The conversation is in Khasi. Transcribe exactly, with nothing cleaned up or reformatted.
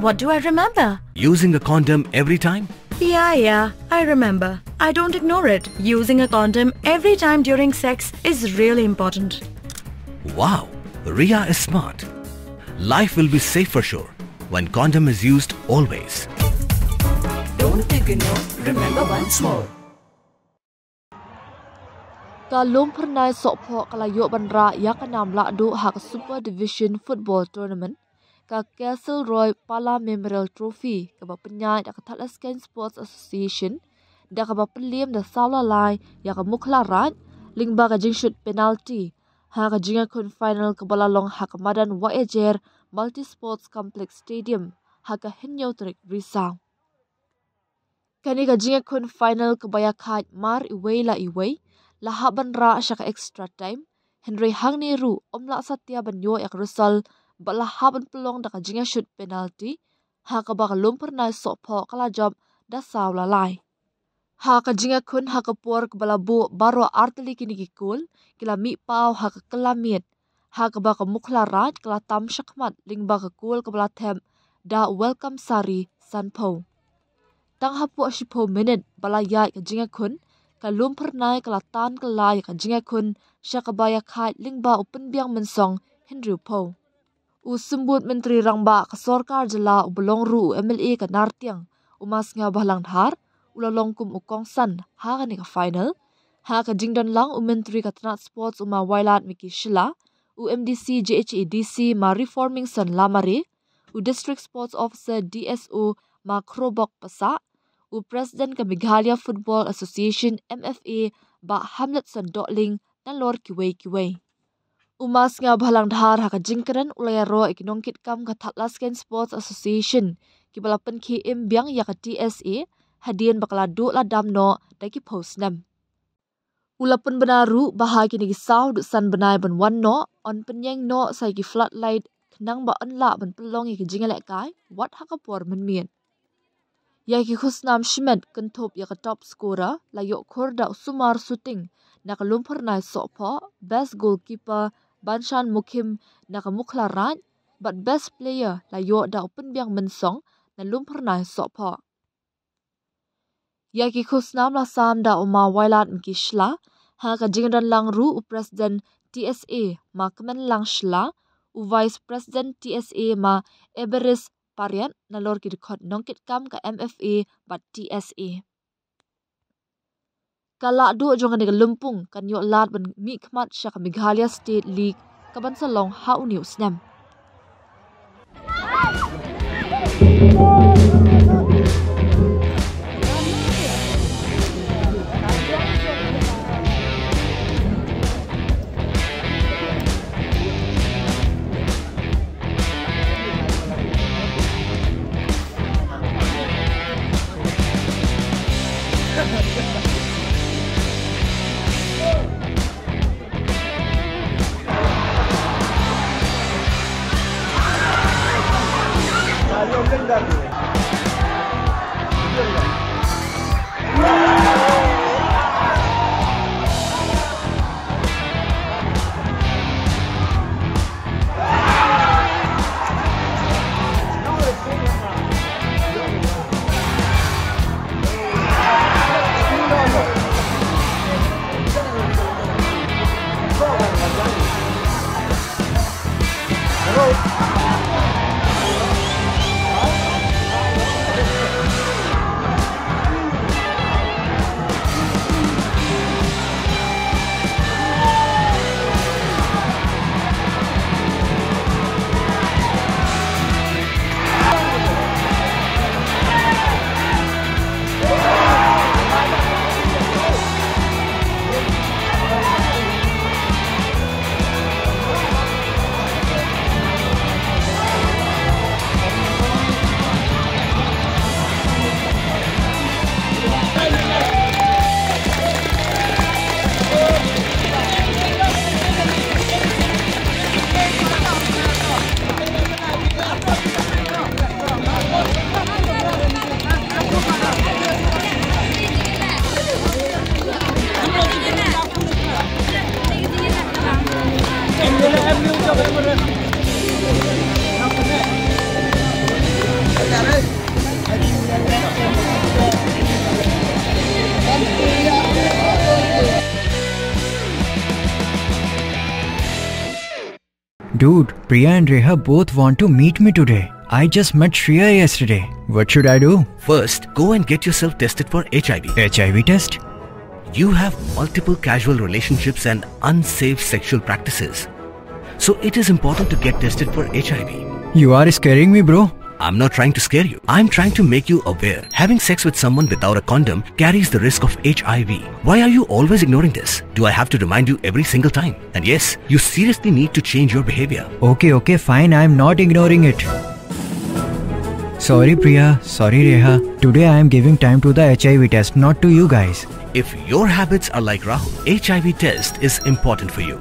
What do I remember? Using a condom every time? Yeah, yeah, I remember. I don't ignore it. Using a condom every time during sex is really important. Wow, Ria is smart. Life will be safe for sure when condom is used always. Don't ignore, remember once more. Ka Lum Phyrnai Sohphoh ka la ïoh ban rah ïa ka nam lahduh ha ka Super Division Football Tournament ka Castle Roy Pala Memorial Trophy kaba pynïaid da ka Thadlaskein Sports Association, da kaba pynliem da saw la lai ïa ka Mukhla Raid lyngba ka jingshut penalty ha ka jingïakhun final kaba la long ha ka madan Wahiajer Multi Sports Complex Stadium ha ka hynñiew tarik Risaw. Kane ka jingïakhun final kaba ïakhaid mar iwei la iwei la hap ban rah sha ka extra time, hynrei hangne ruh ym lah satia ban ïoh ïa ka result bad la hap ban pynlong da ka jingïashut penalty, ha kaba ka Lum Phyrnai Sohphoh ka la jop da saw la lai. Ha ka jingïakhun ha ka por kaba la buh baroh artylli kine ki kol ki la mih paw ha ka kylla miet, ha kaba ka Mukhla Raid ka la tam shakhmat lyngba ka kol kaba la thep da Welcome Sari sanphew. Tang hapoh shiphew minit ba la ïaid ka jingïakhun, ka Lum Phyrnai ka la tan kylla ïa ka jingïakhun sha kaba ïakhaid lyngba u pynbiang mynsong hynriewphew. U Symbud Myntri Rangbah ka Sorkar Jylla uba long ruh u M L A ka Nartiang, u Ma Sniawbhalang Dhar, u la long kum u kongsan ha kane ka final. Ha ka jingdon lang u Myntri ka tnat Sports u Ma Wailadmiki Shylla, u M D C J H A D C Ma Reformingson Lamare, u District Sports Officer D S O Ma Khrobok Passah, u President ka Meghalaya Football Association, M F A, Bah Hamletson Dohling, nalor kiwei kiwei. U Ma Sniawbhalang Dhar ha ka jingkren u la ïaroh ïa ki nongkitkam ka Thadlaskein Sports Association kiba la pynkhie im biang ïa ka T S A hadien ba ka la duh la dam noh da ki phew snem. U la pynbna ruh ba ha kine ki saw haduh san bnai ban wan noh yn pynïeng noh sa ïa ki floodlight khnang ba yn lah ban pynlong ïa ki jingïalehkai wat ha ka por mynmiet. Ïa ki khusnam shimet kynthup ïa ka top scorer la ïoh khur da u Sumar Suting na ka Lum Phyrnai Sohphoh, best goalkeeper Banshan Mukhim na ka Mukhla Raid, bad best player la ïoh da u Pynbiang Mynsong na Lum Phyrnai Sohphoh. Ïa ki khusnam la sam da u Ma Wailadmiki Shylla, ha ka jingdon lang ruh u President T S A Ma Kmenlang Shylla, u Vice President T S A Ma Eberis Pariat, nalor ki dkhot nongkitkam ka M F A bad T S A. Ka lahduh jong kane ka lympung kan ïoh lad ban mihkhmat sha ka Meghalaya State League kaban sa long ha une u snem. Dude, Priya and Reha both want to meet me today. I just met Shreya yesterday. What should I do? First, go and get yourself tested for H I V. H I V test? You have multiple casual relationships and unsafe sexual practices. So it is important to get tested for H I V. You are scaring me, bro. I'm not trying to scare you. I'm trying to make you aware. Having sex with someone without a condom carries the risk of H I V. Why are you always ignoring this? Do I have to remind you every single time? And yes, you seriously need to change your behavior. Okay, okay, fine. I am not ignoring it. Sorry, Priya. Sorry, Reha. Today I am giving time to the H I V test, not to you guys. If your habits are like Rahul, H I V test is important for you.